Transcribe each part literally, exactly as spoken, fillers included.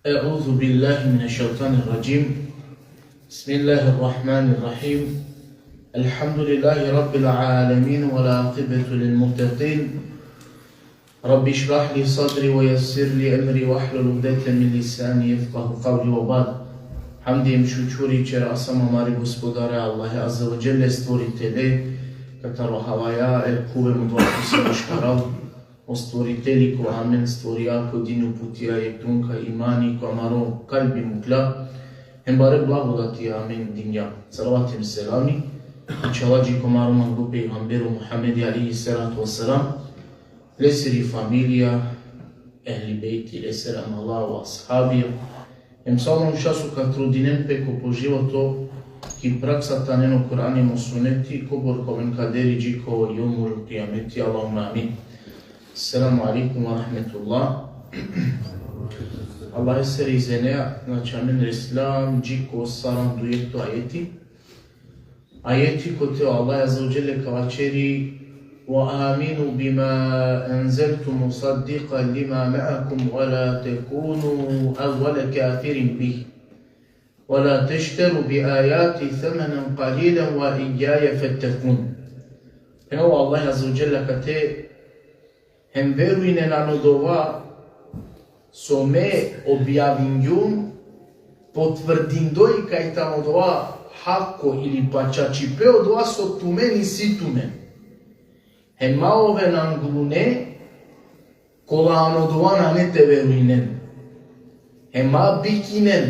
أعوذ بالله من الشيطان الرجيم. بسم الله الرحمن الرحيم. الحمد لله رب العالمين والعاقبة للمتقين. رب اشرح لي صدري ويسر لي أمري واحلل عقدة من لساني يفقه قولي وبعد. Hamdi hem šukuri ćera samo amare Gospodare Allahe Azze ve Dželle, stvoritele kataro havaja e phuve, mudva ko sar škaral. O Stvoriteli ko amen stvorija, ko din uputija, jekh tun ka imani ko amaro kalbi mukla, hem bare blagodati amen dinja. Salavati hem selami inšallah dži ko amaro manglo pejgambero Muhammedi alejhi salatu vesselam, lesiri familija, ehli bejti, lesere amala, o ashabija, hem sa o manuša so ka trudinen pe ko po životo ki praksa te anen o Kur'ani hem o suneti, kobor ka oven kaderi dži ko jomul kijameti, Allahumme amin. Selamu alejkum ve rahmetullah. Allahesere izinea, znači, amen reslam dži ko sarandujekto ajeti. Ajeti kote o Allah Azze ve Dželle ka vaćeri: وآمنوا بما أنزلت مصدقا لما معكم ولا تكونوا أول كافر به ولا تشتروا بآياتي ثمنا قليلا وإياي فاتقون. Phenela o Allah Azze ve Dželle kate: Hem verujnen ano dova so me objavingjum, potvrdindoj kaj tano dova hako ili pa čačipe odova so tumen isi tumen. Hem ma oven anglune kola ano dova nane te verujnen. Hem ma bikinen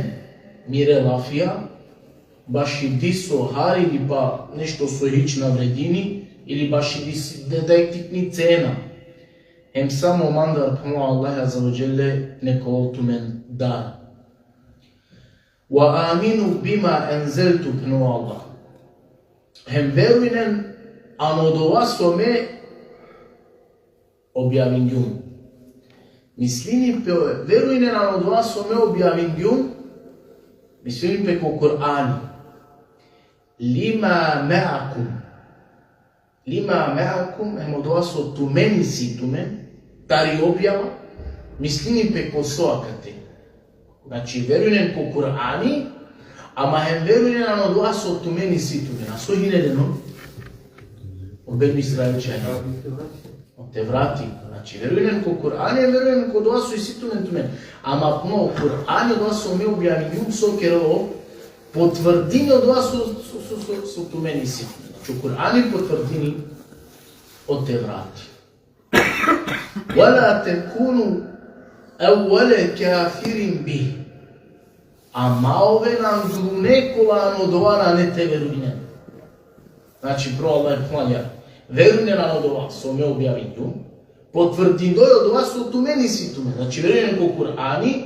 mire lafija, baši diso hari ili pa nešto so hič na vredini, ili baši dis-, da, da tikni cena. Hem samo mandar, phenela o Allah Azze ve Dželle, neka ovel tumen dar. وآمنوا بما أنزلت, phenela o Allah. Hem verujnen ano dova so me objavingjum. Mislini pe, verujnen ano dova so me objavingjum, mislini pe ko Kur'ani. لما معكم. لما معكم, hem odova so tumen isi tumen, tari objava, mislini pe ko so akate. Znači, verujnen ko Kur'ani, ama hem verujnen ano dova so tumen isi tumen. A so hine len on? O Benu Israilćanja. O Tevrati. Znači, verujnen ko Kur'ani, verujnen ko dova so isi tumen tumen. Ama ko Kur'ani, odova so me objavingjum, so kerela? Potvrdini odova so, so, so, so, so tumen isi. Znači, o Kur'ani potvrdini o Tevrati. ولا تكونوا أول كافر به. A ma oven anglune kola ano dova nane te verujnen. Znači, prvo Allah phenela: verujnen ano dova so me objavingjum, potvrdindoj odova so tumen isi tumen. Znači, verujnen ko Kur'ani,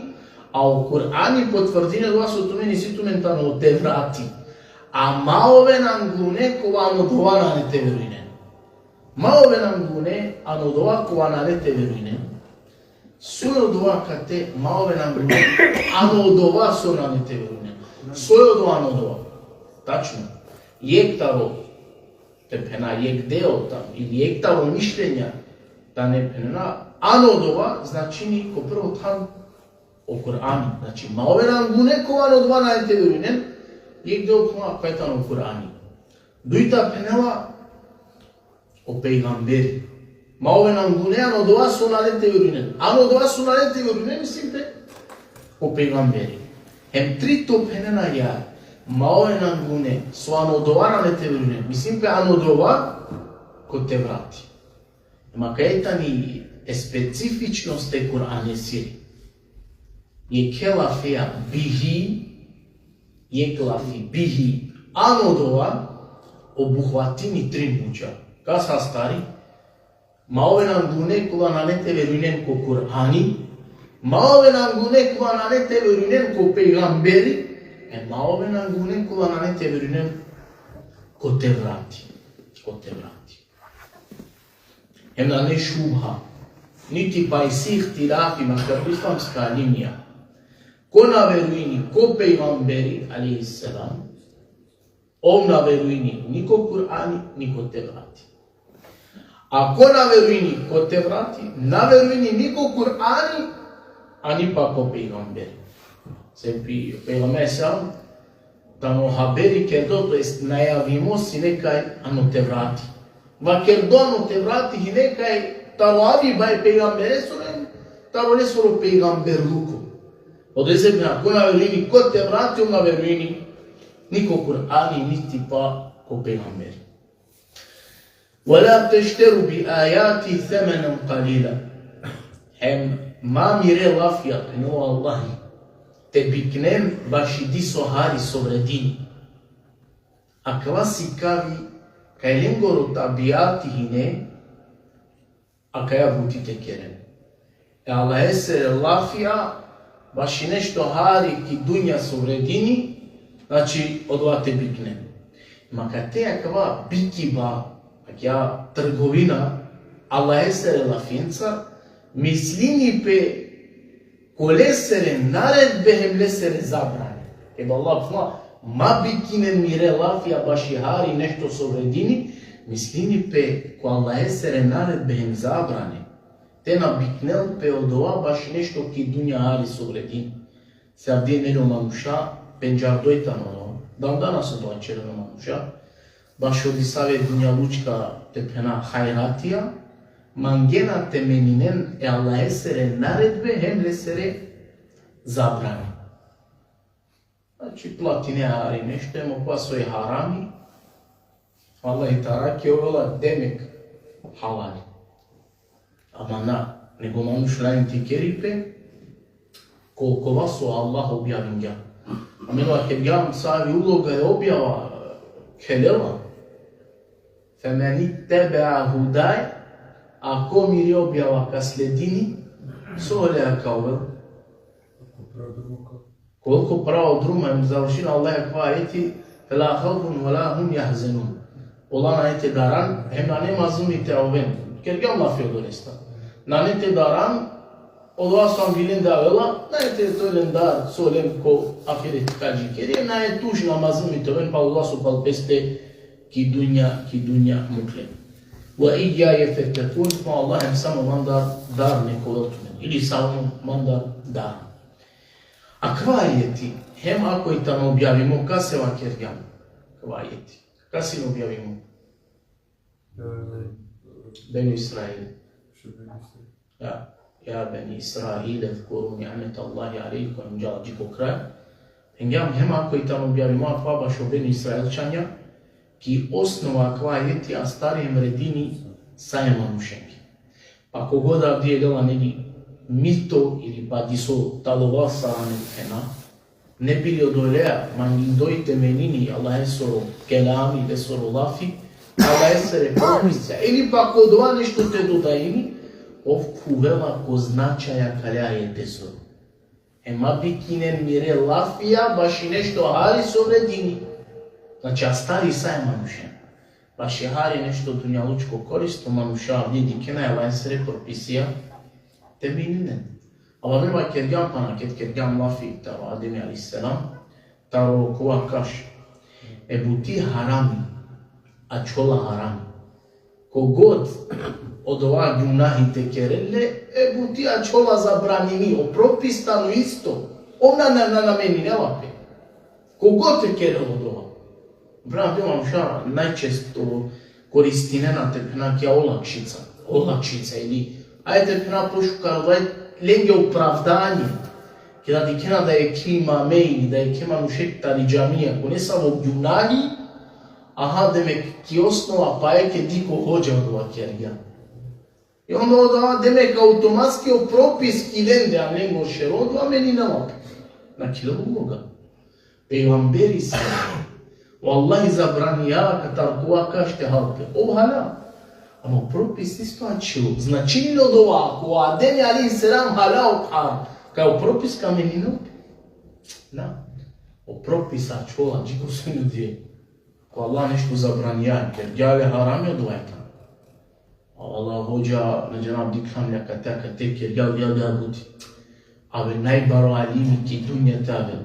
a o Kur'ani potvrdini odova so tumen isi tumen tano o Tevrati. A ma oven anglune kola ano dova nane te verujnen. Ma oven anglune ano dova kola nane te verujnen. So odova kate ma oven anglune ano dova so nane te verujnen? So odova ano dova? Tačno. Jekh taro, te phena, jekh deo taro, ili jekh taro mišljenja, tane phenena, ano dova značini ko prvo than o Kur'ani. Znači, ma oven anglune kola ano dova nane te verujnen, jekh deo phenela kaj tano o Kur'ani. Dujta phenela o pejgamberi. Ma oven anglune ano dova so nane te verujnen. Ano dova so nane te verujnen, mislini pe o pejgamberi. Hem trito phenena ja, ma oven anglune so ano dova nane te verujnen, mislini pe ano dova ko Tevrati. Ema kaj tani e specifičnost e Kur'anesiri. Jekhe lafeja bihi, jekh lafi bihi, ano dova, obuhvatini trin buća. Kas hastari? Ma oven anglune kola nane te verujnen ko Kur'ani, ma oven anglune kola nane te verujnen ko pejgamberi, e ma oven anglune kola nane te verujnen ko Tevrati. Ko Tevrati. Hem nane šubha, niti pa isi ihtilafi maškar islamska alimija. Ko na verujini ko pejgamberi, alejhi selam, ov na verujini ni ko Kur'ani, ni ko Tevrati. A ko na verujini ko Tevrati, na verujini ni ko Kur'ani, a ni pa ko pejgamberi. Sebepi pejgamberi sam tano haberi kerdo, to jest najavimo sine kaj ano Tevrati. Vakerdo ano Tevrati hine kaj taro avdibe e pejgamberesoro, taro lesoro pejgamberluko. Odolese bi ako na verujini ko Tevrati, ov na verujini ni ko Kur'ani, niti pa ko pejgamberi. ولا تشتروا بآياتي ثمنا قليلا. Hem ma mire lafija, phenela o Allahi, te biknen baši diso hari so vredini. Akava sikavi kaj lengoro tabijati hine akaja buti te keren. E Allahesere lafija baši nešto hari ki dunja so vredini, znači, odova te biknen. Ma kate akava bikiba, akaja trgovina Allahesere lafencar, mislini pe ko lesere naredbe hem lesere zabrane. Keda Allah phenela, ma bikinen mire lafija baši hari nešto so vredini, mislini pe ko Allahesere naredbe hem zabrane. Te na biknel pe odova baši nešto ki dunja hari so vredini. Se avdive o manuša, pendžardoj tano, dan danas odova čerena o manuša, bašo disave dunjalučka, te phena, hajratija, mangena te meninen e Allahesere naredbe hem lesere zabrane. Znači, platine hari nešto, hem okova soj harami, Allah i tara ki ovela demek halali. Ama na, nego manuš lajn te keri pe ko, kova so Allah objavingja. Amen vakergjam savi uloga e objava khelela. فمن اتبع هداي, ako miri objava ka sledini, so ole ka ovel? Ko ovel ko pravo drumo, hem završini Allah akava ajeti: فلا خوف ولا هم يحزنون. Ola nane te daran, hem nane mazlumi te oven. Kergjam lafi odolestar. Nane te daran, odova so len da avela, nane te ovel len dar, so len ko ahiret ka džikeri, nane tužna, mazlumi te oven pal odova so pal peste ki dunja, ki dunja mukle. وإياي فاتقون, ma Allah hem samo mandar dar nek ovel tumen. Ili samo mandar dar. Akava ajeti, hem akoj tano objavimo, kase vakergjam? Akava ajeti, kase sine objavimo? Benu Israil. Ja, ja beni Israil, اذكروا نعمة الله عليكم, džala dži ko kraj. Hem, hem akoj tano objavimo akava bašo Benu Israilčanja, ki osnova akava ajeti astari hem vredini sa e manušenge. Pa kogod avdive lela, neli, mito ili pa diso talovav, sar amen phena, ne bi li odolea mangindoj te menini Allahesoro kelami, lesoro lafi, Allahesere propisa, ili pa ko dova nešto te dodajini, ov khuvela ko značaja akale ajetesoro. Hem ma bikinen mire lafija baši nešto hari so vredini. Znači, astari sa e manušen. Baši hari nešto dunjalučko korisno, manuša avdive dikhena e Allahesere propisija te meninen. Ama me vakergjam pana, ked kergjam lafi taro Ademi alejhi selam, taro kova kaš. E buti harami ačhola harami. Kogod odova gunahi te kerel le, e buti ačhola zabranimi, o propis tano isto. Ov na, na, na, na meninela pe. Kogod te kerel odova. Brate, manuša najčesto koristinena, te phena, ki olakšica. Olakšica ili, ajde te phena, pošukar, lenge opravdanje. Keda dikhena da jekhe imamea, da jekhe manuše tari džamija, ko nesavo gunahi, aha, demek, ki osnova pa jekhe dikh o hodža odova kergja. I onda odova, demek, automatski o propis ki lende, a lengo šero odova meninela pe. Na kerel uloga. Pejgamberi sa, vallahi, zabraningja katar kova kaš te hal pe. Ov halja. Ama propis isto ačhilo. Značini li odova, ko Ademi alejhi selam halja o phar, kaj o propis ka meninel pe? Na. O propis ačhola, dži ko sudnjo dive. Ko Allah nešto zabraningja, kergja le harami, odova tano. A vallahi, hodža, na džanav, dikhlam le kate, kate kergja, ja, ja, buti. Ave najbaro alimi ki dunja te avel.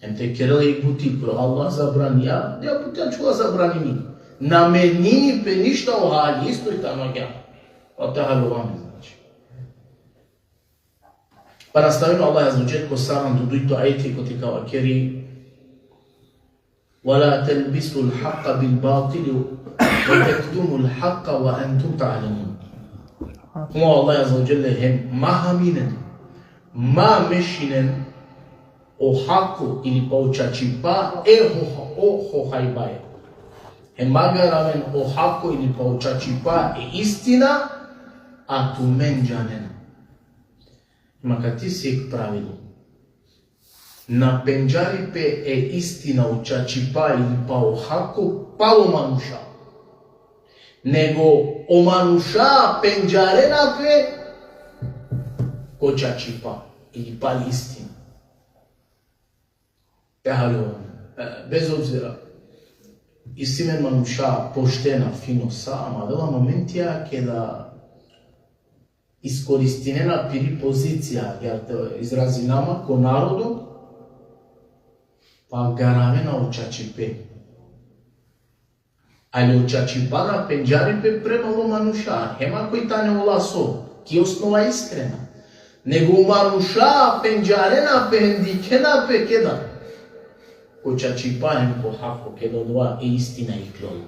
Hem te kerel jek buti, kova Allah zabraningja, ja buti ačhola zabranimi. Na menini pe ništa o hali, isto i tano agjaar. O te haljova amen, znači. Pa nastavini o Allah Azze ve Dželle ko saranda dujto ajeti kote ka vakeri: ولا تلبسوا الحق بالباطل وتكتموا الحق وأنتم تعلمون. Phenela o Allah Azze ve Dželle: Hem ma haminen, ma mešinen o hako ili pa o čačipa e ho, o ho hajbaja. Hem ma garaven o hako ili pa o čačipa e istina, a tumen džanena. Hem akate isi jekh pravilo. Na pendžari pe e istina, o čačipa ili pa o hako palo manuša. Nego o manuša pendžarena pe ko čačipa ili pali istina. Te halo, e, bez obzira. Isi amen manuša poštena, fino sa, ama avela momentija keda iskoristinena piri pozicija, jer te izrazinama ko narodo, pa garavena o čačipe. Ali o čačipa na pendžari pe prema o manuša, hem ako i tane ola so, ki osnova iskrena. Nego o manuša pendžarena pe, hem dikhena pe keda. Ko čačipa hem ko hako, keda odova e istina ikljola.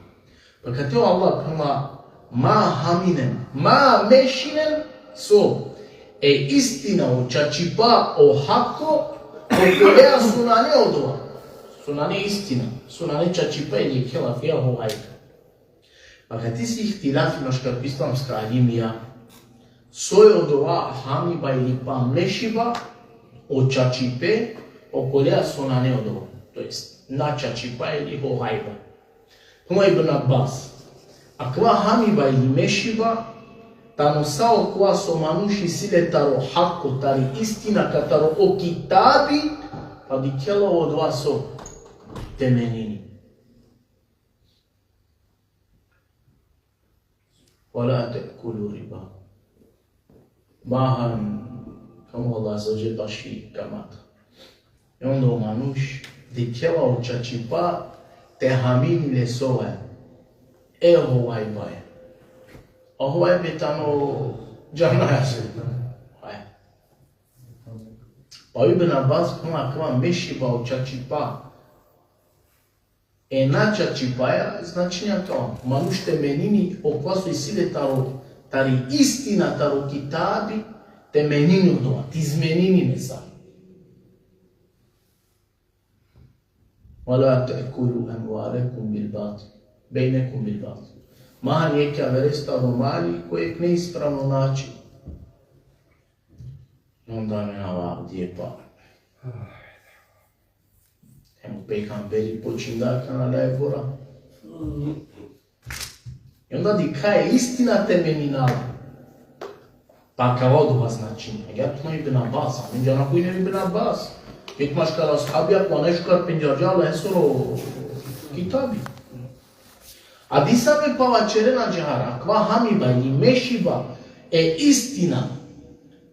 Pa kate o Allah phenela: ma haminen, ma mešinen, so e istina, o čačipa, o hako, okolea so nane odova. So nane istina, so nane čačipa ili jekhe lafija ho hajka. Pa kate isi ihtilafi maškar islamska alimija, so i odova hamiba ili pa mešiba o čačipe okolea so nane odova. To jest, na čačipa ili ho hajba. Phenela Ibn Abbas: akava hamiba ili mešiba, tano sa okova so manuš isi le taro hako, tari istina, kataro o kitabi, pa dikhela odova so te menini. ولا تأكلوا الربا. Ma han, kamo Allah Azze ve Dželle, baši kamata. I onda o manuš dikhela o čačipa te hamini le so hajbaja. E ho hajbaja. A ho hajbe tano džanaja se. Haj. Pa Ibn Abbas phenela akava mešiba o čačipa e na čačipaja, značini akava: manuš te menini okova so isi le taro, tari istina, taro kitabi, te menini odova, te izmenini nesar. ولا تأكلوا أموالكم بالباطل، بينكم بالباطل. Ma han jekh averestar o mali ko jekh neispravno način. Onda amen avdive pa. Hem o pejgamberi počinda kana da e bora. I onda dikhaja e istina te menina la. Pa akava odova značini. Agjaar phenela Ibn Abbas, amen džana koj hine Ibn Abbas. Jekh maškar ashabija, kova najšukar pendžarđa Allahesoro kitabi. A disave pa vaćerena ađahar, akava hamiba ili mešiba e istina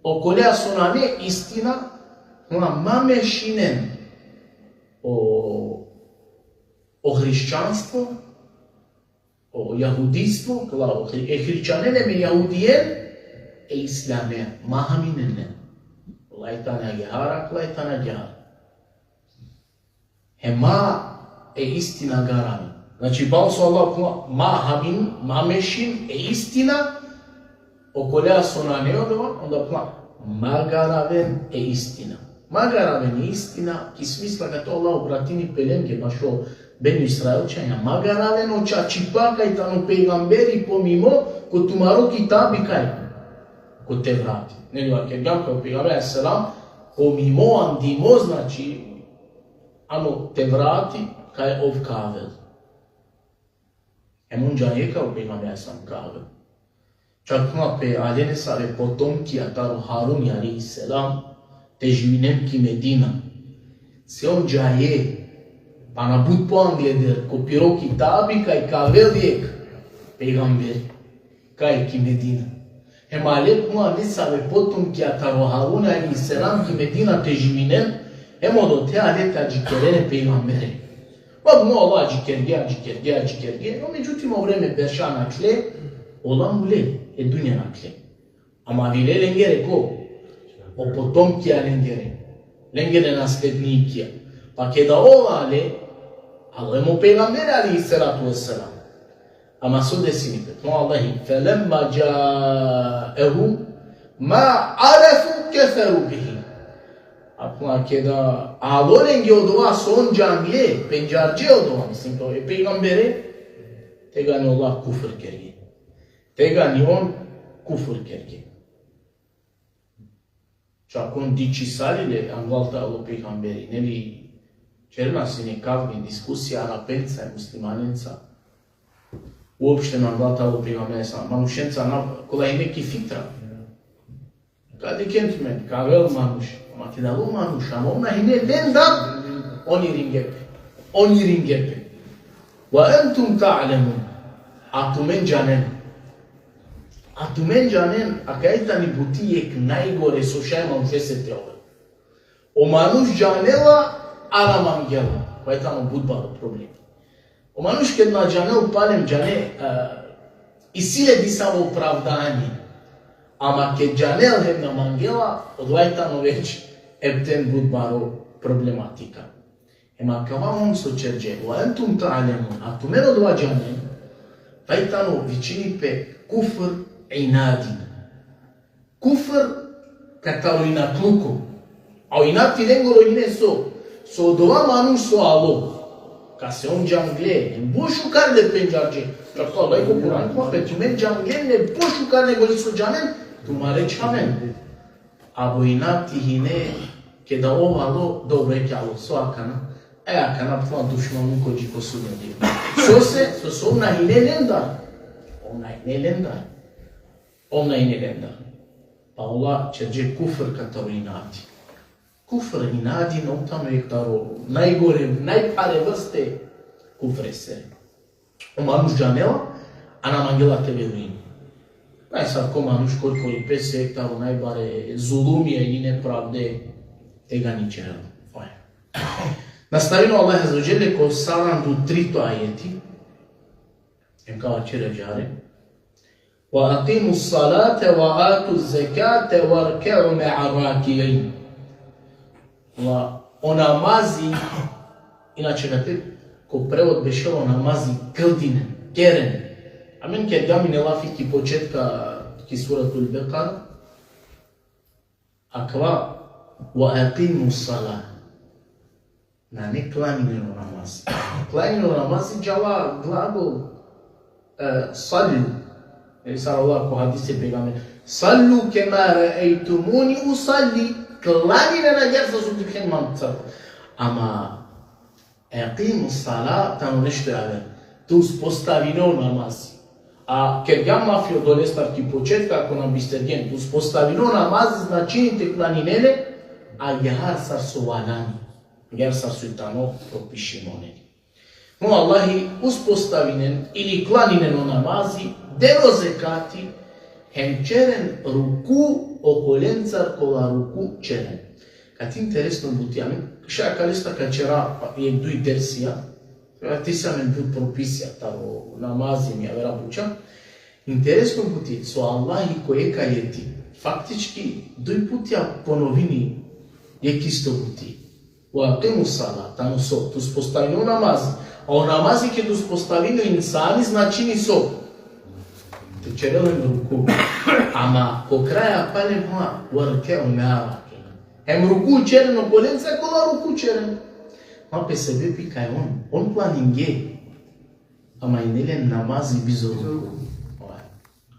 okolea so nane istina, ma, ma mešinen o, o hrišćanstvo, o jahudijstvo, kala o hri-, e hrišćanen hem e jahudijen, e islamen, ma haminen len. Kala tane ađahar, kala tane ađahar. Hem ma e istina garaven. Znači, bal so Allah phenela, ma hamin, ma mešin e istina okolea so nane odova, onda phenela, ma garaven e istina. Ma garaven e istina, ki smisla kate Allah obratini pe lenge, bašo Benu Israilćanja, ma garaven o čačipa kaj tano pejgamberi pomimo ko tumaro kitabi kaj, ko Tevrati. Neli vakergjam kaj o pejgamber alejhi selam pomimo, andimo, znači, ano Tevrati, kaj ov ka avel. Hem on džanđe kaj o pejgamberi alejhi selam ka avel. Čak ma pe ale nesave potomkija taro Haruni alejhi selam te živinen ki Medina. Se on džanđe, pana but po angleder, ko piro kitabi kaj ka avel jekh pejgamberi kaj ki Medina. Hem ale phenela nesave potomkija taro Haruni alejhi selam ki Medina te živinen, hem odote ale te adžikeren e pejgambere. Pa phenela ola adžikerge, adžikerge, adžikerge. No, međutim, o vreme berša nakhle, ola mule, e dunja nakhle. Ama avile lengere ko? o potomkija lengere, lengere naslednikija. Pa keda ov ale, alo hem o pejgamberi alejhi salatu ve selam. Ama so desini pe? Phenela o Allahi: "Felemma džaehum ma arefu keferu bihi." A phenela, keda alo lenge odova so on džangle, pendžarđe odova, mislim, to e pejgambere, tegani ola kufr kerge. Tegani on kufr kerge. Čak on dičisali le anglal taro pejgamberi, neli, ćerena sine kavge, diskusija Arapenca i muslimanenca. Uopšteno anglal taro pejgamberi, sa manušenca na, kola hine ki fitra. Ka dikhen tumen, ka avel manuš, ama keda alo manuš, ama ov na hine lendar, on iringe pe. On iringe pe. "Ve entum ta'lemun", a tumen džanen. A tumen džanen, akaja tani buti jekh najgore so šaj manušese te ovel. O manuš džanela, a na mangela. Kova tano but baro problemi. O manuš ked na džanel palem džane, e, isi le disavo opravdanje. Ama ked džanel hem na mangela, odova tano već epten but baro problematika. Hem akava on so ćerđe, "Ve entum ta'lemun", a tumen odova džanen, taj tano vičini pe kufr inadin. Kufr kataro inatluko. A o inati lengoro hine so, so odova manuš so alo, kase on džangle, hem but šukar le pendžarđe. Čak o Allah ko Kur'an, pa pe tumen džangle le but šukar nego li so džanen tumare čhaven. A o inati hine, keda ov alo, dobro, eke alo, so akana? E, akana tano dušmanluko dži ko sudnjo dive. Sose, so, so ov na hine lendar. Ov na hine lendar. Ov na hine lendar. Pa ola ćerđe kufr kataro inati. Kufr inadin, ov tano jekh taro najgore, najphare vrste kufresere. O manuš džanela, a na mangela te verujini. Naj, sar ko manuš korkori pese taro najbare zulumija i nepravde tegani ćerela. Oj. Nastavini o Allah azze ve dželle ko saranda u trito ajeti. Hem ka vaćeri ađahar: "Ve akimus salate ve atuz zekate verke'u me'ar raki'in." La, o namazi, inače, kate, ko prevod bešela o namazi kldinen, keren. Amen kergjam ine lafi ki početka ki Suratul Bekara, akava: "Ve akimus sala." Nane klaninen o namazi. Klaninen o namazi džala glagol, e, sallu. Ili sar Allah ko hadisi pejgamber: "Sallu kema re'ejtumuni usalli." Klaninen agjaar sar so dikhen man te klanjum. Ama ekimu sala tano nešto javer. Te uspostavine o namazi. A kergjam lafi odolestar ki početka, ako na bistergjen, te uspostavine o namazi značini te klanine le agjaar sar so valjani. Agjaar sar so i tano propišimo, neli. Hem o Allahi uspostavinen ili klaninen o namazi, den o zekati, hem ćeren ruku okolencar kola ruku ćeren. Kate interesno buti, amen šaj akalestar ka ćera, pa, jekh duj dersija, kate isi amen duj propisija taro namazi hem javera buća. Interesno buti, so Allahi ko jekh ajeti, faktički duj putja ponovini jekh isto buti. Ve ekimus sala, tano so, te uspostavine o namazi. A o namazi ked uspostavini o insani, značini so? Te ćerel hem ruku. Ama ko kraj palem, ha, verke'u me'ar raki'in. Hem ruku ćeren okolenca kola ruku ćeren. Ma pe sebepi kaj on, on planinge. Ama ine len namazi bizo ruku. Ovaj.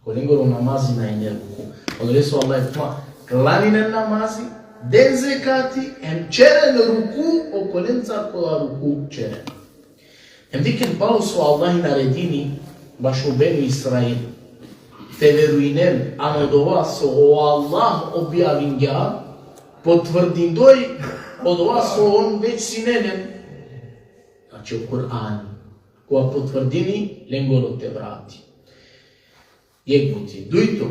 Kolengoro namazi na ine ruku. Odolese o Allah phenela: klaninen namazi, den zekati, hem ćeren ruku okolenca kola ruku ćeren. Hem dikhen, palo so Allah naredini bašo Benu Israil te verujnen ano odova so o Allah objavingja, potvrdindoj odova so on već sine len. Znači, o Kur'ani, kova potvrdini lengoro Tevrati. Jekh buti. Dujto,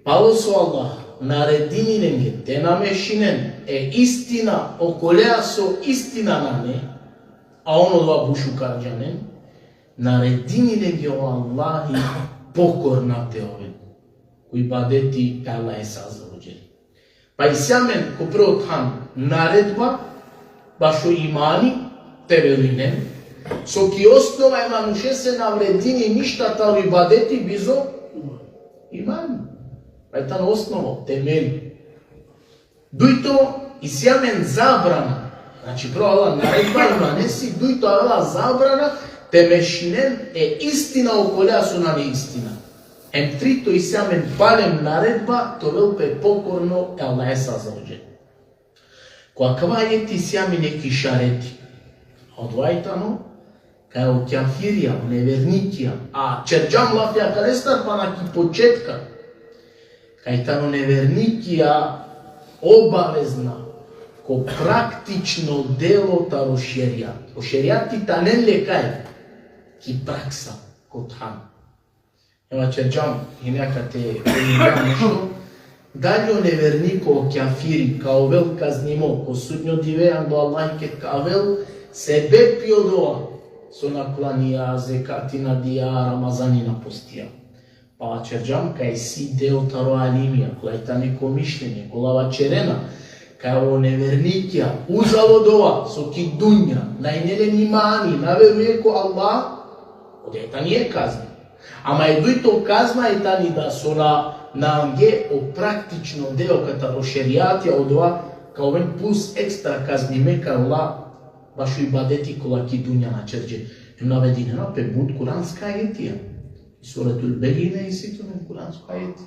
palo so Allah naredini lenge te namešinen e istina okolea so istina nane, a on odova but šukar džanen, naredini lenge o Allahi pokorna te oven ko ibadeti e Allahese azze ve dželle. Pa isi amen ko prvo than naredba, bašo imani, te verujnen, so ki osnova e manušese na vredini ništa taro ibadeti bizo imani. Pa i tano osnovo, temeli. Dujto, isi amen zabrana. Znači, prvo, Allah, naredba imanesi, dujto, Allah, zabrana te mešinen e istina okolea so na neistina. Em trito, isi amen palem naredba te ovel pe pokorno e Allahese azze ve dželle. Ko akava ajeti isi amen jekh išareti. Odova i tano kaj o kjafirija, o nevernikija, a čerđam lafi akalestar pana ki početka, kaj tano nevernikija obavezna ko praktično delo taro šerijat. O šerijati tanen le kaj? Ki praksa, ko than. Ema čerđam, hine akate, nešto. Dali o neverniko, o kjafiri, ka ovel kaznimo ko sudnjo dive, ando Allah ked ka avel, sebepi odova so na klanija, zekati na dija, Ramazani na postija. Pa čerđam kaj isi deo taro alimija, kola i tane ko mišljenje, kola vaćerena, kaj o nevernikija, uzalo dova, so ki dunja, na ine len imani, na veruje ko Allah, odova tani jekh kazna. Ama e dujto kazna i tani da so na, na ange o praktično deo kataro šerijati, a odova ka oven plus ekstra kaznime kaj ola bašo ibadeti kola ki dunja na čerđe. Em navedinena pe but kuranska ajetija. Suretul Bejine isi tut kuransko ajeti.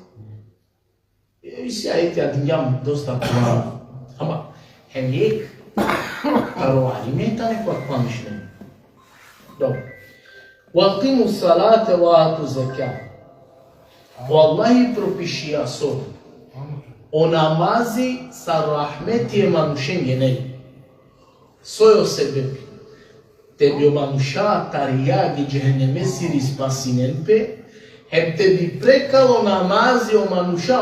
E, isi ajeti, adingjam dosta kova. Ama, hem jekh, taro alimija i tane ko akava mišljenje. Dobro. Ve akimu salate ve atu zekate. O Allahi propišija so o namazi sar rahmeti e manušenge, neli? Soj o sebepi? Te bi o manuša tari jagi džehennemesiri spasinen pe, hem te bi prekalo namazi o manuša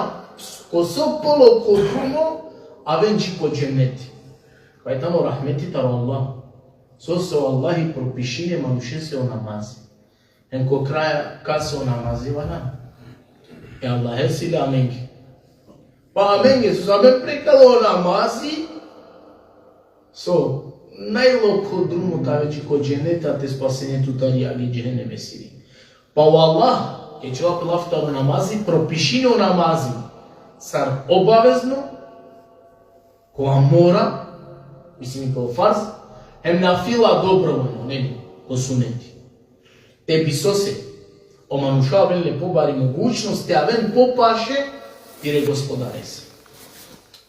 ko so polokho drumo aven dži ko dženneti. Pa i tano rahmeti taro Allah. Sose o Allahi propišini e manušese o namazi. Hem ko kraj kase o namazi valjani? E Allahese ili amenge? Pa amenge, so amen prekalo o namazi, so najlokho drumo te ave dži ko dženneti, a te spasine tut tari jagi džehennemesiri. Pa o Allah, ked ćerela pe lafi taro namazi, propišini o namazi sar obavezno, kova mora, mislim, ko farz, hem nafila dobrovoljno, neli, ko suneti. Te bi sose, o manuša aven le pobari mogućnost te aven popaše pire Gospodarese.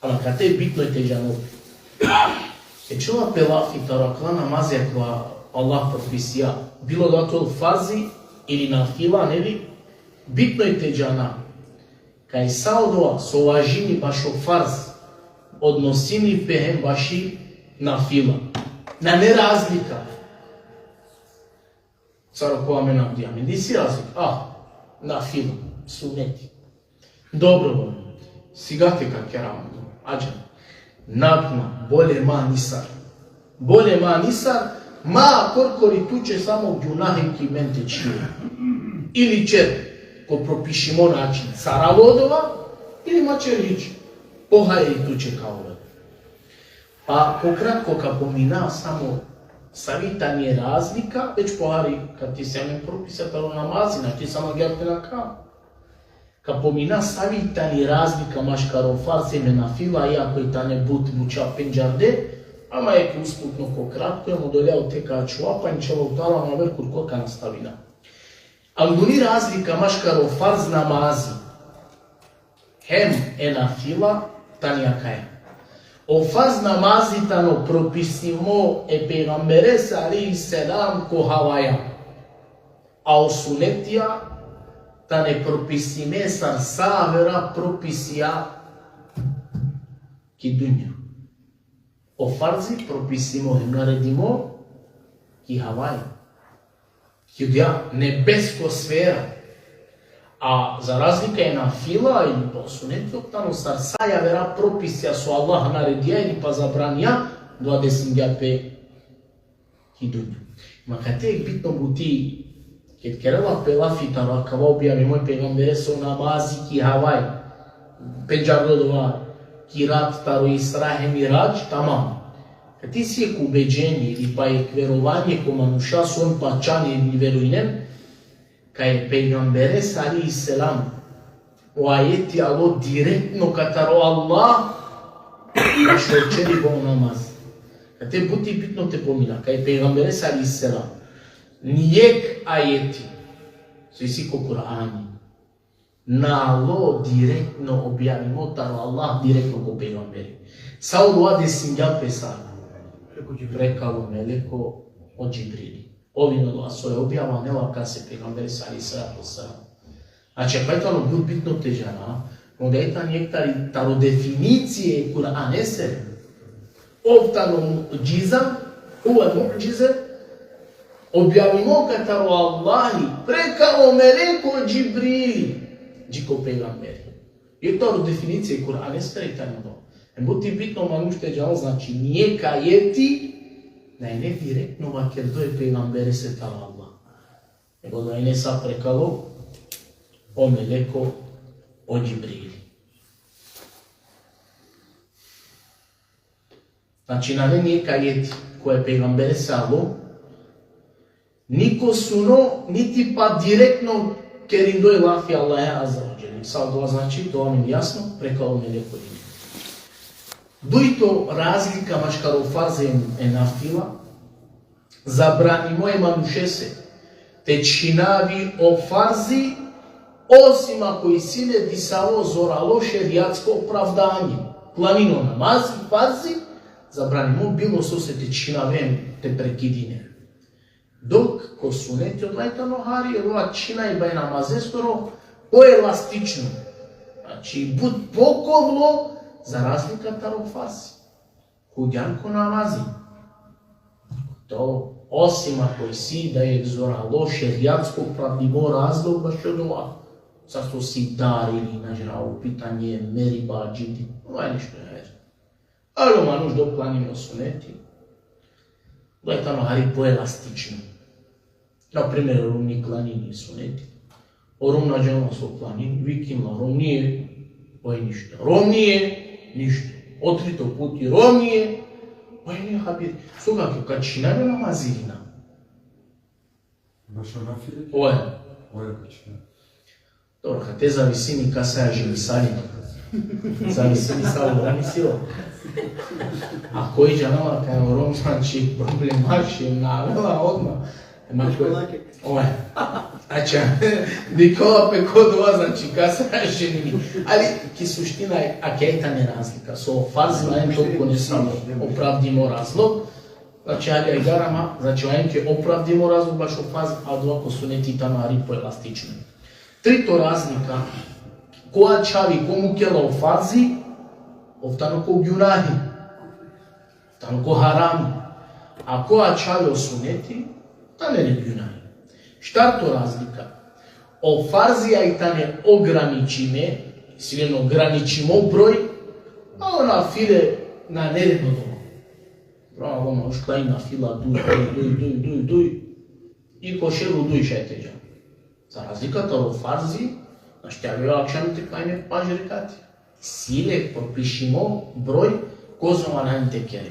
Ama kate bitno i te džanel pe. Ked ćerela pe lafi taro akala namazija kova Allah propisija, bilo da to farzi ili nafila, neli, bitno i te džana kaj sa odova so važini bašo farz, odnosini pe hem baši nafila. Nane razlika. Sar ko amen avdive. Amen isi razlika. A, nafila, suneti. Dobrovoljno. Sigate ka kera amen. Adžan. Nakna, bolje ma nisar. Bolje ma nisar, ma korkori tuće samo gunahi ki men te čhire. Ili ćer ko propišimo način, sar alo odova, ili ma ćer hič. Pohajri tuće ka ovel. Pa ko kratko ka pomina samo savi tani razlika, već pohari kate isi amen propisa taro namazi, znači samo gel te na ka. Ka pomina savi tani razlika maškaro farzi hem nafila, iako i tane but buća pendžarde, ama jekh usputno ko kratko, hem odoleja ote ka ačhova, pa inšallah teala aver kurko ka nastavina. Anguni razlika maškaro farz namazi hem e nafila tani akaja. O farz namazi tano propisimo e pejgamberese alejhi selam ko havaja. A o sunetija tane propisime sar sa avera propisija ki dunja. O farzi propisimo hem naredimo ki havaja. Ki odoja nebesko sfera. A za razlika e nafila ili pa o suneti, tano sar sa avera propisija so Allah naredija ili pa zabranija, dova desingja pe ki dunja. Ma kate jekh bitno buti, ked kerela pe lafi taro akava objavimo e pejgamberese o namazi ki havaj, pendžardo dova, kirat taro Isra hem Miradž, tamam. Kad isi jek ubeđenje ili pa jek verovanje ko manuša so on pačan ili verujnen, kaj e pejgamberes alejhi selam o ajeti alo direktno kataro Allah, bašo čeriba o namaz. Kate but i bitno te pomina, kaj e pejgamberes alejhi selam nijek ajeti so isi ko Kur'ani na alo direktno objavimo taro Allah direktno ko pejgamberi. Sa odova desingja pe sar? Prekalo meleko o Džibrili. Ov inela so e objava anela kase? Pejgamberes alejhi salatu vesselam. Znači, akava tano but bitno te džana, onda i tani jek tari taro definicije e Kur'anesere. Ov tano mu'džiza, huve mu'džize, objavimo kataro Allahi, prekalo meleko Džibrili, dži ko pejgamberi. I taro definicije e Kur'anesere i tano to. Em but i bitno manuš te džanel, znači, nijek ajeti nane direktno vakerdo e pejgamberese taro Allah. Nego da ine sa prekalo o meleko o Džibrili. Znači, nane nijek ajeti kova e pejgamberese alo, ni ko suno, niti pa direktno kerindo e lafi Allahe azze ve dželle. Sa odova znači, to amen jasno, prekalo meleko Džibrili. Dujto razlika maškaro farzi e nafila, zabranimo e manušese te čhinavi o farzi, osim ako isi le disavo zoralo šerijatsko opravdanje. Klanini o namazi farzi, zabranimo bilo sose te čhinavi, te prekidini. Dok ko suneti odova i tano hari, odova čhinajba e namazesoro poelastično. Znači, but pokovlo za razlika taro farzi. Hudjan ko namazi. To, osim ako isi da jek zoralo šerijatsko opravdimo razlog bašo odova. Sar so si dar ili na džanav, pitanje meriba, džidi. Odova i nešto, ja. Ali o manuš dok klanini o suneti, odova i tano hari poelastično. Na primer, o romni klanini suneti. O rom na džanela so klanini, vikinla: romnije, oj ništa. Romnije, ništa. O trito puti: romnije, oj ništa, habir. So ka, ka čhinavi namazi ili na? Bašo nafile? Oj. Oj, ka čhinavi. Dobro, kate zavisini kasa ja ženisali. Zavisini sa o rom isi la. Ako i džanela kaj o rom, znači, problemaš, na avela odma. Ema ko-, oj. Znači, dikhola pe ko odova, znači, kasa ja ženini. Ali, ki suština, akija i tani razlika. So farzi, na em toliko ne samo opravdimo razlog. Znači, ali ajdar ama, znači, o em ke opravdimo razlog bašo farzi, a odova ko suneti tano hari poelastično. Trito razlika, ko ačhavi, ko mukela o farzi, ov tano ko gjunahi, tano ko harami. A ko ačhavi o suneti, tano le gjunahi. Štarto razlika, o farzija i tane ograničime, isi len ograničimo broj, a o nafile nane len odova. Bravo, manuš klanini nafila duj, duj, duj, duj, duj, duj. I ko šeru duj šaj te dža. Za razlika taro farzi, našti avela akšam te klanini pandž rekati. Isi le propišimo broj kozom nane te kere.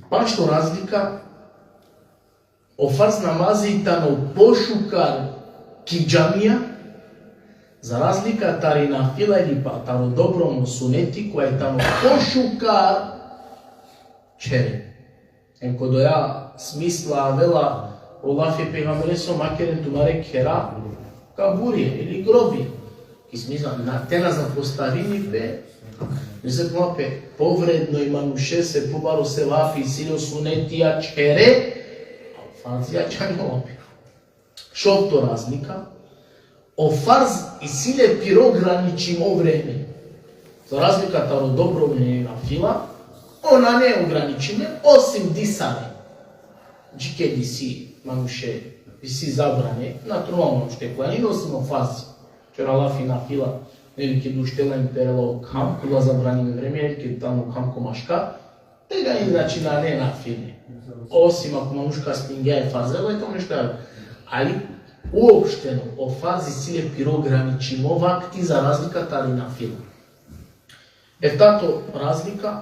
Pašto razlika, o farz namazi tano pošukar ki džamija, za razlika tari nafila ili pa taro dobrovoljno suneti, koja i tano pošukar čhere. Em ko doja smisla avela o lafi e pejgamberesoro: akeren tumare khera kaburija ili grobija. Ki smisla, na, te na zapostavini pe, misle, pe povredno i manušese, pobaro sevapi, isi le o sunetija čhere, a o farzija čhajnela pe. Šovto razlika, o farz isi le piro ograničimo vreme. Za razlika taro dobrovoljno i nafila, on nane ograničime, osim disave. Dži ked isi manuše, isi zabrane, na trunal manuš te klanini, osim o farzi. Ćera lafi nafila, neli, ked uštela em perela o kham, kola zabranime vreme, neli, ked tano kham ko maškar, tegani, znači, nane nafile. Osim ako manuš kastingja e farzela, i to nešto. Ali, Uopšteno, o farzi isi le piro ograničimo vakti, za razlika tari nafila. Eftato razlika,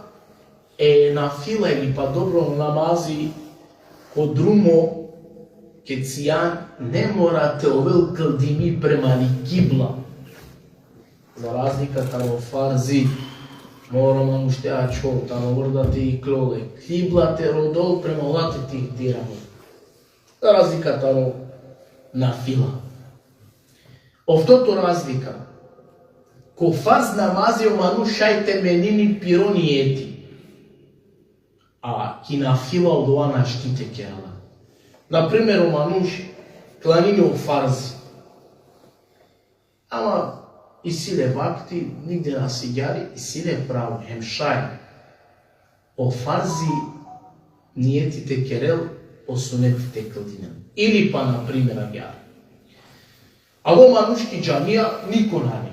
e nafila ili pa dobro namazi ko drumo, ked sijan, ne mora te ovel kldimi prema li kibla. Za razlika taro farzi, mora manuš te ačhol, taro vrda te iklol, e kibla te rodol, prema ola te ihtiramin. Za razlika taro nafila. Oftoto razlika. Ko farz namazi o manuš šaj te menini piro nijeti. A ki nafila odova našti te kerela. Na primer, o manuš klanini o farzi. Ama isi le vakti, nigde na sigjari, isi le pravo, hem šaj o farzi nijeti te kerel, o suneti te kldinel. Ili pa, na primer, agjaar. Alo manuš ki džamija, niko nane.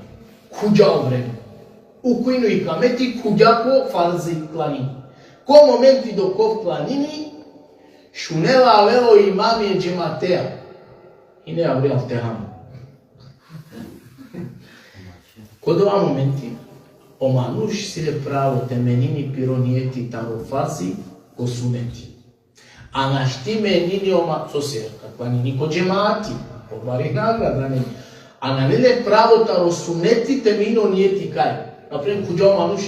Khuvgja o vreme. Ukujno ikameti, khuvgja ko farzi klanini. Ko momenti dok ov klanini, šunela, avela o imami e džemateja. Ine avrijal te han. Ko dova momenti, o manuš isi le pravo te menini piro nijeti taro farzi ko suneti. A našti menini o ma-, sose ka klanini ko džemati, ko bari nagrada, ne. A nane le pravo taro suneti te menini o nijeti kaj. Na primer, khuvgja o manuš,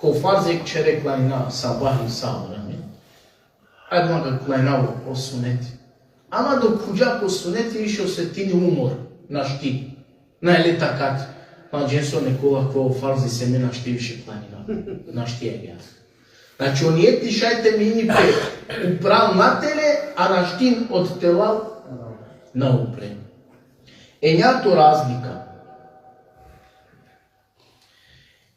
ko farzi jekh čhere klanina sabah i sabah, ne. Ajde, ma ka klanina o, o suneti. Ama dok khuvgja ko suneti, više osetini umor, našti. Nane le takat. Ma džen so, nekola ko farzi se me našti više klanina. Našti agjaar. Znači, o nijeti šaj te menini pe upral natele, a naštin od telal na upre. Enjato razlika.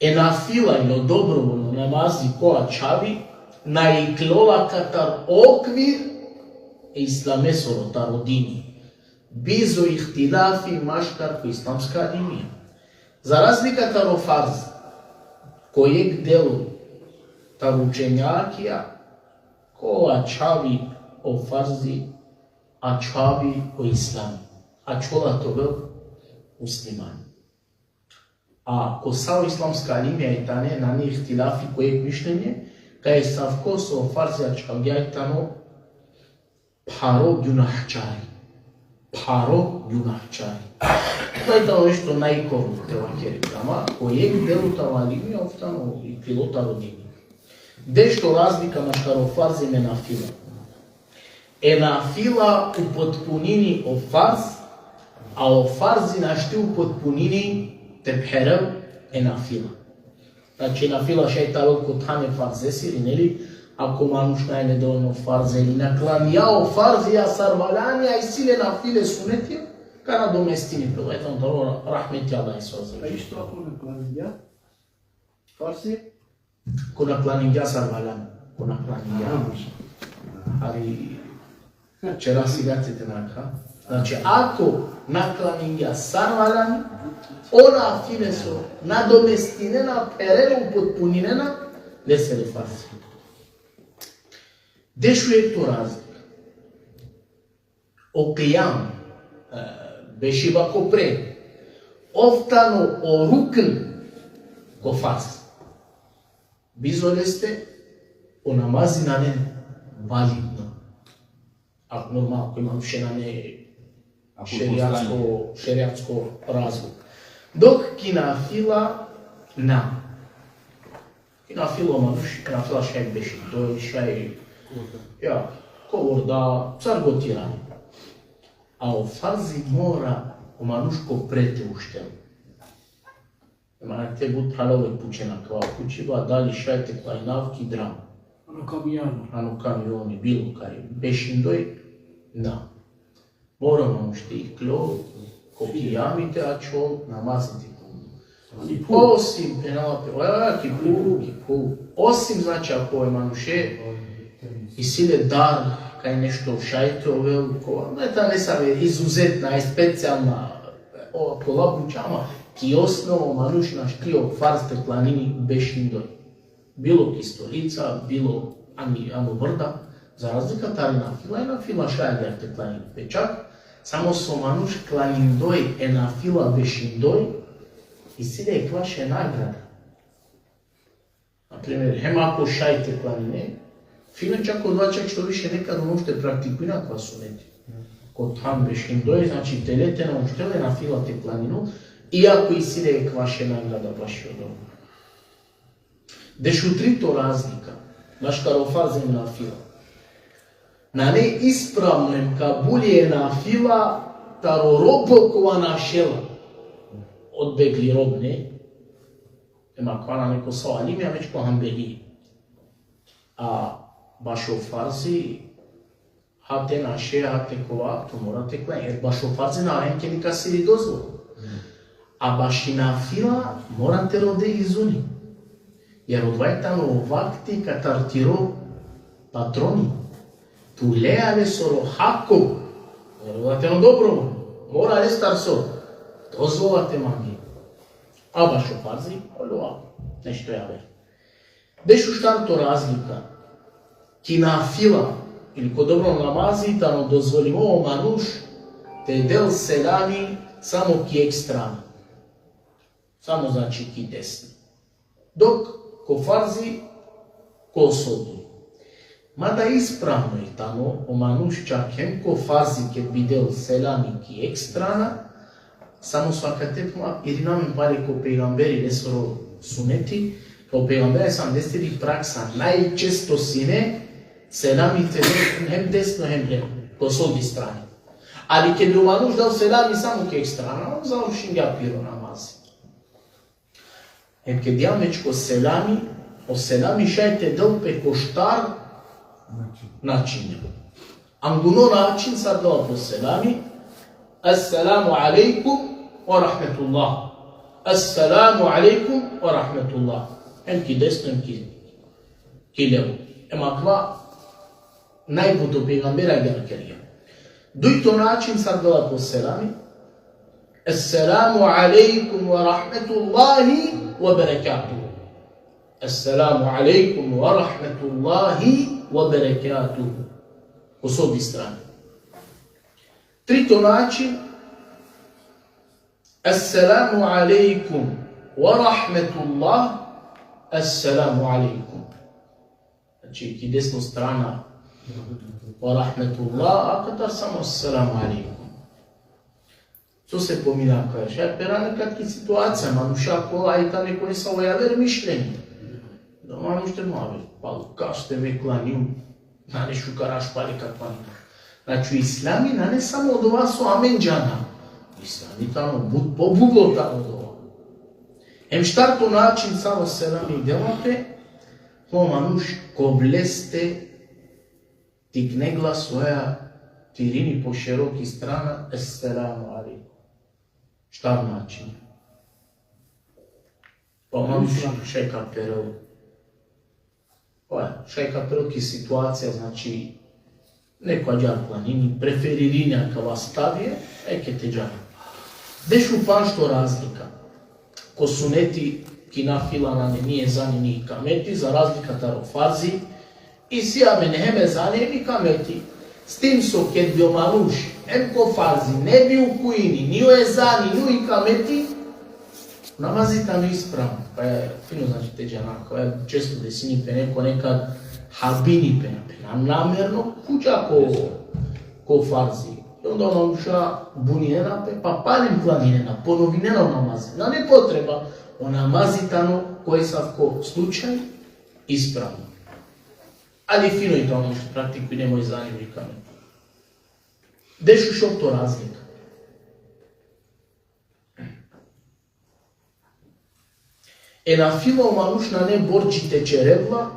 E nafila ili o dobrovoljno namazi ko ačhavi na iklola katar okvir e islamesoro, taro dini. Bizo ihtilafi maškar ko islamska alimija. Za razlika taro farz, ko jekh delo taro učenjakija, ko ačhavi o farzi, ačhavi o islami. Ačhola te ovel muslimani. A ko sa o islamska alimija i tane, nane ihtilafi ko jekh mišljenje, kaj asavko so farzi ačhavgja i tano pharo gjunahčari. Pharo gjunahčari. To i tano nešto najkorno te vakeri. Ama ko jekh delo taro alimija ov tano iklilo taro dini. Dešto razlika maškar o farzi hem e nafila. E nafila upotpunini o farz, a o farzi našti upotpunini te pherel e nafila. Znači, e nafila šaj te avel ko than e farzesiri, neli, ako manuš nane dovoljno farzi ili na klaningja o farzi sar valjani, a isi le nafile, suneti, ka nadomestini pe, eto, taro rahmeti Allahesoro. A isto ako na klaningja farzi? Ko na klaningja sar valjani, ko na klaningja. Aha. Ali, čera sigate te nakha. Znači, ako na klaningja sar valjani, o nafile so nadomestinena, pherena, upotpuninena lesere farzi. Dešujekhto razlika. O kijam, e, bešiba ko pre, ov tano o rukn ko farz. Bizo leste o namazi nane validno. Ako normalno, ako i manuše nane Ako šerijatsko, šerijatsko razlog. Dok ki nafila na. Ki nafila o manuš, ki nafila šaj bešindoj, šaj, ja, ko vorda, sar god irani. A o farzi mora o manuš ko pre te uštel. Ema, te but halal e pučena kava pučiba, dali šaj te klaninav ki dram. Ano kamioni. Ano kamioni, bilo kaj. Bešindoj, na. Mora manuš te iklol, ko kijami te ačhol, namazi te klanol. Osim, phenela pe, o, ja, ki phuv, ki phuv. Osim, znači, ako e manuše isi le dar, kaj nešto šaj te ovel, ko, ne, ta nesave izuzetna, specijalna, o, kola buča, ama ki osnova o manuš našti o farz te klanini bešindoj. Bilo ki stolica, bilo ani, ano vrda, za razlika tari nafila, i nafila šaj agjaar te klanini pe. Čak Samo so manuš klanindoj e nafila bešindoj, isi le ekvaš e nagrada. Na primer, hem ako šaj te klanine, fino čak odova čak što više nekad ono što praktikujna kova suneti. Ko than bešindoj, znači te le te naučtele nafila te klaninu, iako isi le ekvaš e nagrada bašo odova. Dešutrito razlika, maškar o farz hem nafila. Nane ispravno hem kabuli e nafila taro robo kova našela. Odbegli rob, ne? Ema kova nane ko sa o alimi, a već ko hambeli. A bašo farzi, ha te naše, ha te kova, tu mora te klanine. Jer bašo farzi nane hem ke nikasiri dozvola. A baši nafila mora te rode izuni. Jer odova tano vakti katar tiro patroni. Tu lea lesoro hako. Jer odova tano dobrovoljno. Mora lestar so dozvola te mangi. A bašo farzi, odova nešto javer. Dešuštarto razlika. Ki nafila ili ko dobro namazi tano dozvolimo o manuš te del selami samo ki jekh strana. Samo znači ki desno. Dok ko farzi ko soldi. Mada ispravno i tano o manuš čak hem ko farzi ked bi del selami ki jekh strana, samo so akate puma, irina amen pale ko pejgamberi lesoro suneti, ko pejgamberi sam desiri praksa, najčesto sine selami te del hem desno hem levo, ko soldi strani. Ali ked bi o manuš dal selami samo ki jekh strana, on završingja piro namazi. Hem ked dijam već ko selami, o selami šaj te del pe ko štar način. Angluno način sar dela pe o selami: Esselamu alejkum ve rahmetullah. Esselamu alejkum ve rahmetullah. Hem ki desno, hem ki, ki levo. Hem akava najbut o pejgamberi agjaar kergja. Dujto način sar dela pe o selami: Esselamu alejkum ve rahmetullahi ve berekatuhu. Esselamu alejkum ve rahmetullahi ve berekatuhu. Ko soldi strani. Trito način: Esselamu alejkum ve rahmetullah. Esselamu alejkum. Znači, ki desno strana: Ve rahmetullah, a katar samo: Esselamu alejkum. So se pomina kaj šaj pera nekad ki situacija, manuša kola i tane ko nesavo javer mišljenje. Da manuš te mavi, pa kaš te me klanjum, nane šukaraš pale ka klanjum. Znači, islami nane samo odova so amen džana. Islami tano but pobuglo taro odova. Hem štarto način sar o selami dela pe, o manuš kovleste tikne glasoja te irini po šeroki strana: Esselamu alejkum. Štar način. Pa o manuš šaj ka perel. Pa šaj ka perel ki situacija, znači, neko agjaar klanini, preferirini akava stavie, eke te džana. Dešupandžto razlika. Ko suneti ki nafila nane ni ezani ni ikameti, za razlika taro farzi, isi amen hem ezani hem ikameti. S tim so ked bi o manuš hem ko farzi ne bi ukujini ni o ezani ni o ikameti, namazi tano ispravno. Pa je fino, znači, te džana, pa je često desini pe neko nekad habini pe, na pe, na namerno, khuđa ko, ko farzi. I onda o manuša buninena pe, pa palem klaninena, ponovinena o namazi. Nane potreba, o namazi tano ko esavko slučaj ispravno. Ali fino i tano što praktikujnemo i zanimljivo. Dešušovto razlika. E nafila o manuš nane bordži te ćerel la,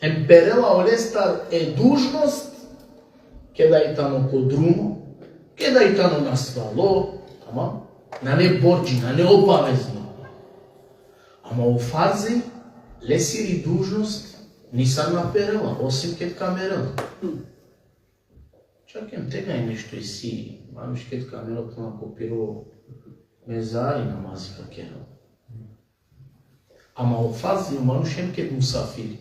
hem perela olestar e dužnost, keda i tano ko drumo, keda i tano nasvalo, tamam? Nane bordži, nane obavezno. Ama o farzi, lesiri dužnost, nisar na perela, osim ked ka merel. Čak hem tegani nešto isi, manuš ked ka merel, tano ko piro mezari namazi ka kerel. Ama o farzi o manuš hem ked musafiri,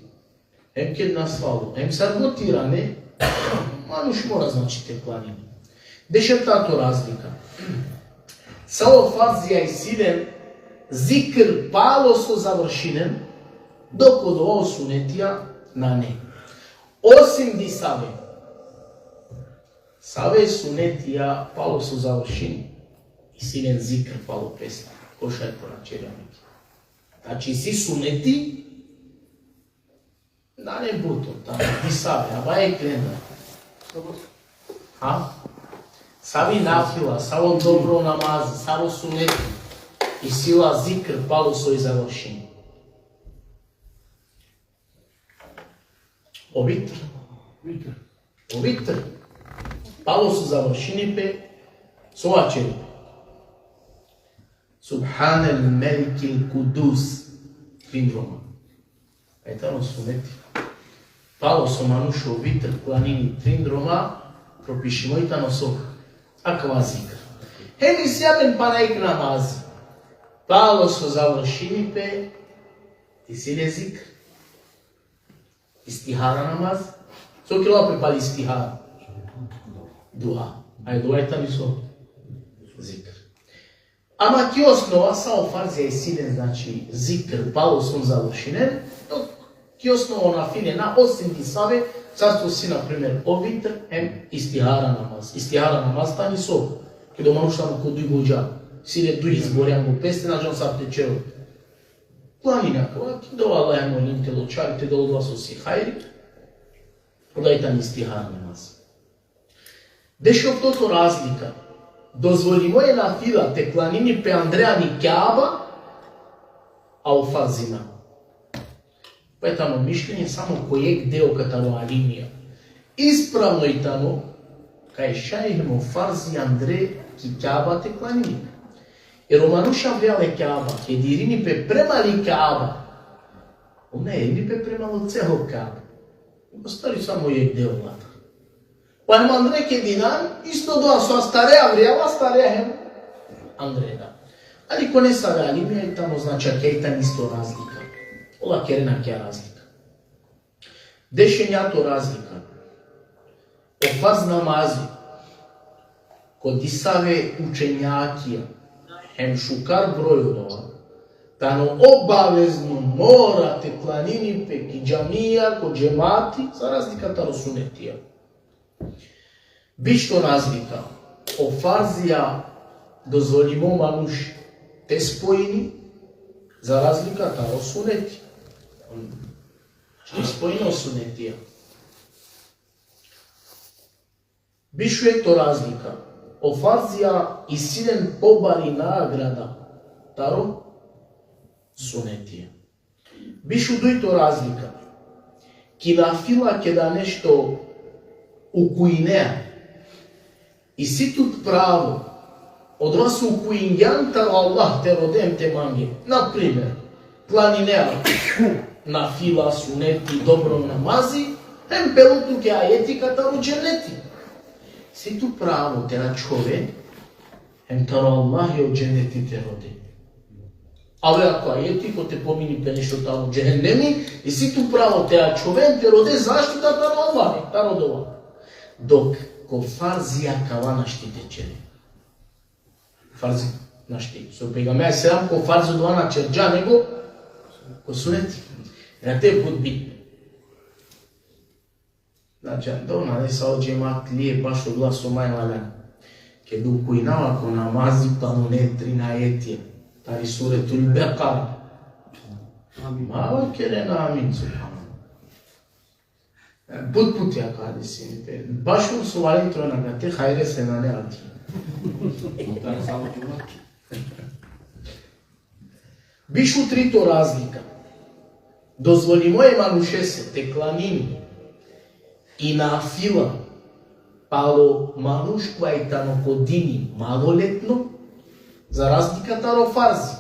hem ked nasvalo, hem sar god irane, manuš mora, znači, te klanini. Dešeftato razlika. Sa o farzija isi len zikr palo so završinen, dok odova o sunetija nane. Osim disave. Save sunetija palo so završin, isi len zikr palo peste. Ko šaj poračerja neki. Znači, isi suneti, nane but, ta disave, a ba eklenda. Ha? Savi nafila, savo dobro namaz, savo suneti, isi la zikr palo so i završin. O vitr. Vitr. O vitr. Palo so završini pe, so vaćeri pe: Subhanel Melikil Kudus. Trin droma. Aj tano suneti. Palo so manuš o vitr klanini trin droma, propišimo i tano so. Akava zikr. Hem isi amen pana jek namaz. Palo so završini pe, isi le zikr. Istihara namaz. So kerela pe pali istihara? Dua. Aj dua i tani so? Zikr. Ama ki osnova sa o farzija isi len, znači, zikr palo so završinen, dok ki osnova o nafile na, osim disave, sar so si, na primer, o vitr, hem istihara namaz. Istihara namaz tani so? Keda o manuš tano ko duj gođa, si le duj izbori anglo peste, na džan sar te ćerel. Klanini akava, ki dova Allahe, molin te ločari, te del odova so si hajri. Odova i tani istihara namaz. Dešoftoto razlika. Dozvolimo e nafila te klanini pe andre ani Kjaba, a o farzi na. Pa i tano mišljenje samo ko jek deo kataro alimija. Ispravno i tano kaj šaj hem o farzi andre ki Kjaba te klanini. Jer o manuš avrijal e Kjaba, ked irini pe prema li Kjaba, ov na irini pe prema lo celo Kjaba. Ostari samo jek deo latar. Pa hem andre ked inan, isto dova so astare avrijal, astare hem andre da. Ali ko nesave alimija i tano, znači, kaj i tani isto razlika. Ola kerena kja razlika. Dešenjato razlika. O farz namazi, ko disave učenjakija, hem šukar broj odova, tano obavezno mora te klanini pe ki džamija, ko džemati, za razlika taro sunetija. Bišto razlika, o farzija dozvolimo manuš te spojini, za razlika taro suneti. Te spojini o sunetija. Bišuekto razlika, o farzija isi len pobari nagrada taro sunetija. Bišudujto razlika, ki nafila keda nešto ukujnea, isi tut pravo, odova so ukujingjan taro Allah te rode hem te mange. Na primer, klaninea nafila, suneti, dobro namazi, hem pelo tuke ajeti kataro dženeti. Isi tu pravo te ačhoven, hem taro Allahi o dženeti te rode. Ave ako ajeti kote pomini pe nešto taro džehennemi, isi tu pravo te ačhoven, te rode zaštita taro Allahi, taro dova. Dok ko farzija kava našti te ćere. Farzi našti. So pejgamberi alejhi selam ko farzi dova na ćerđa, nego ko suneti. Jer te but bitno. Znači, dova nane sa o džemat li e baš odova so maj valjan. Ked ukujnava ko namazi, tano ne trin ajetija. Tari Suretul Bekara. Amin. Ma vakerena amin, subhanallah. But, but ja ka desi, te. Baš so valjani trojna, te hajre se nane ati. Bišutrito razlika. Dozvolimo e manušese te klanini i nafila palo manuš kova i tano ko dini maloletno, za razlika taro farzi.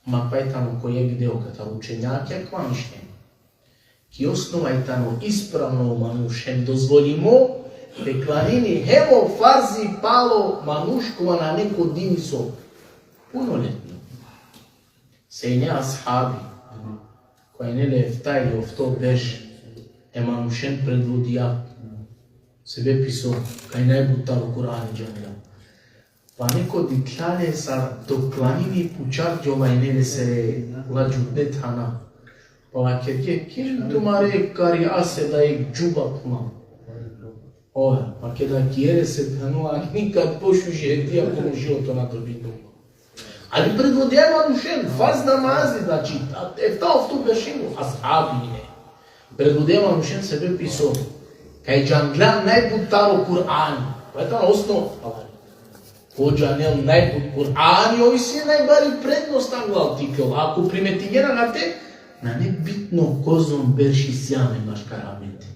Ma pa i tano ko jek deo katar učenjakija kova mišljenje. Ki osnova i tano ispravno o manuš hem dozvolimo te klanini hem o farzi palo manuš kova nane ko dini so punoletno. Se ine ashabi, kova ine le efta ili ofto berš, e manušen predvodija. Sebepi so, kaj najbut taro Kur'ani džanela. Pa neko dikhlja le sar dok klanini, pučar džovajne lesere, la džutne thana. Pa vakergje, kim tumare kari ase da ek džuba phuna. Oj, pa keda kjere se phenu, a nikad pošuži hetija ko životo na dobindu. Ali predvodija manušen, farz namazi, znači, efta ofto beršengo, ashabi ine. Predvodija manušen sebepi so, kaj džangla najbut taro Kur'ani. Pa tano osnov, ko džanel najbut Kur'ani, ov isi najbari prednost anglal te iklol. Ako primetingjen akate, nane bitno kozom berš isi amen maškar amende.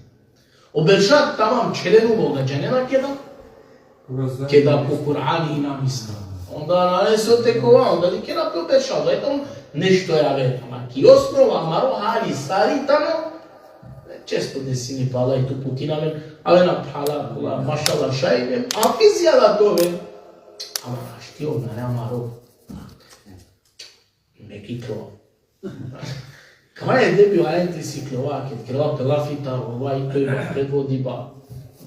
O berša tamam čhelenu, da džanena keda? Keda ko Kur'ani inam isi. Onda nane so te kova, onda dikena pe o berša, da tano nešto javer. Ama ki osnova amaro hali sar i tano, često desini pala i tu putina amen, avena pala, kola, mašala, šaj, a fizija da te oven. Ama našti o nane amaro. Me ki klo. Kava edebi o ajeti si klova, ked kerela pe lafi taro, ova i to i ba, predvodiba.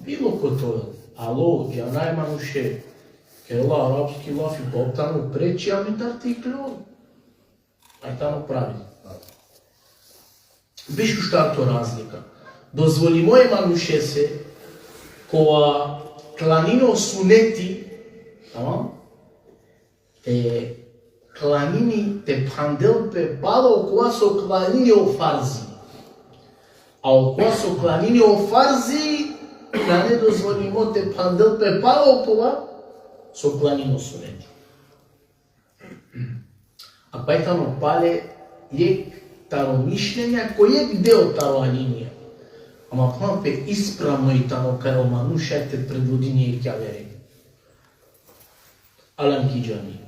Bilo ko to, alo, džanaj manuše, kerela arapski lafi, pa tano preči, a me tar te iklo. Aj tano pravi. Biš u štarto razlika. Dozvolimo e manušese, kova klanini o suneti, tamam? Te klanini, te phandel pe palo okova so klanini o farzi. A okova so klanini o farzi, nane dozvolimo te phandel pe palo okova so klanini o suneti. A pa i tano pale jekh taro mišljenja, ko jekh deo taro alimija. Ama phan pe ispravno i tano kaj o manuša te predvodini jekh javere. Alam ki džami.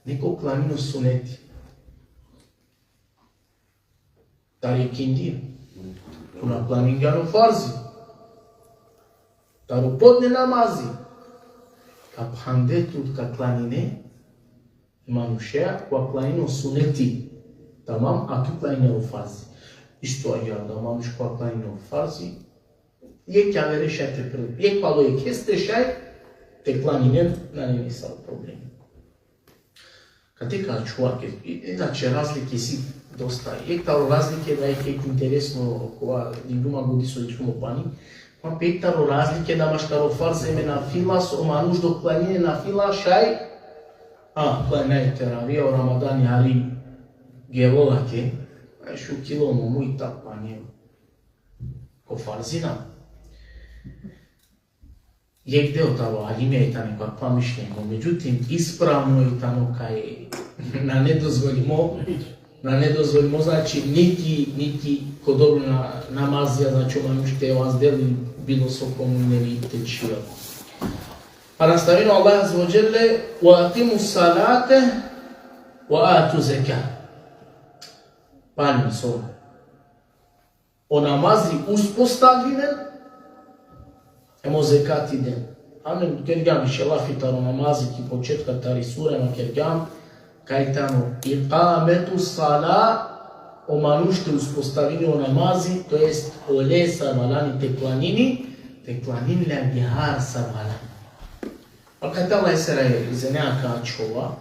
Neko klanini o suneti. Tari ikindija. Tu na klaningjan o farzi. Taro podne namazi. Ka phande tut ka klanine, manušea, kova klanini o suneti. Tamam, a tu klanine o farzi. Isto agjaar da manuš kova klanini o farzi. Jekh javere šaj te pre-, jekh palo jekheste šaj te klaninen, nane nisavo problemi. Kate ka ačhova ke, i-, inače razlike si dosta. Jekh taro razlike da jekh, jekh interesno, kova dingdum ma godi so dikhlum o pani. Ma pe jekh taro razlike da maškaro farz em e nafila, so manuš dok klanini nafila šaj, a, klanini teravija, o Ramadani hari gelo lake, a šukilo mo muj ta pani. Ko farzina. Jekh deo taro alimija i tane ko akava mišljenje, međutim, ispravno i tano kaj nane dozvolimo, nane dozvolimo, znači, niti, niti ko dobri na-, namazija, znači, o manuš te vazdeli bilo so komu nevi te čhivela. Pa nastavini o Allah azze ve dželle: "Ve akimu salate ve atu zeka." Palim so. O namazi uspostavinen, em o zekati den. Amen kergjam više lafi taro namazi ki početka tari sura, amen kergjam kaj tano ikametu sala, o manuš te uspostavini o namazi, to jest ole sar valjani te klanini, te klanini le agjaar sar valjani. Pa kaj tano lesere izene ka ačhova,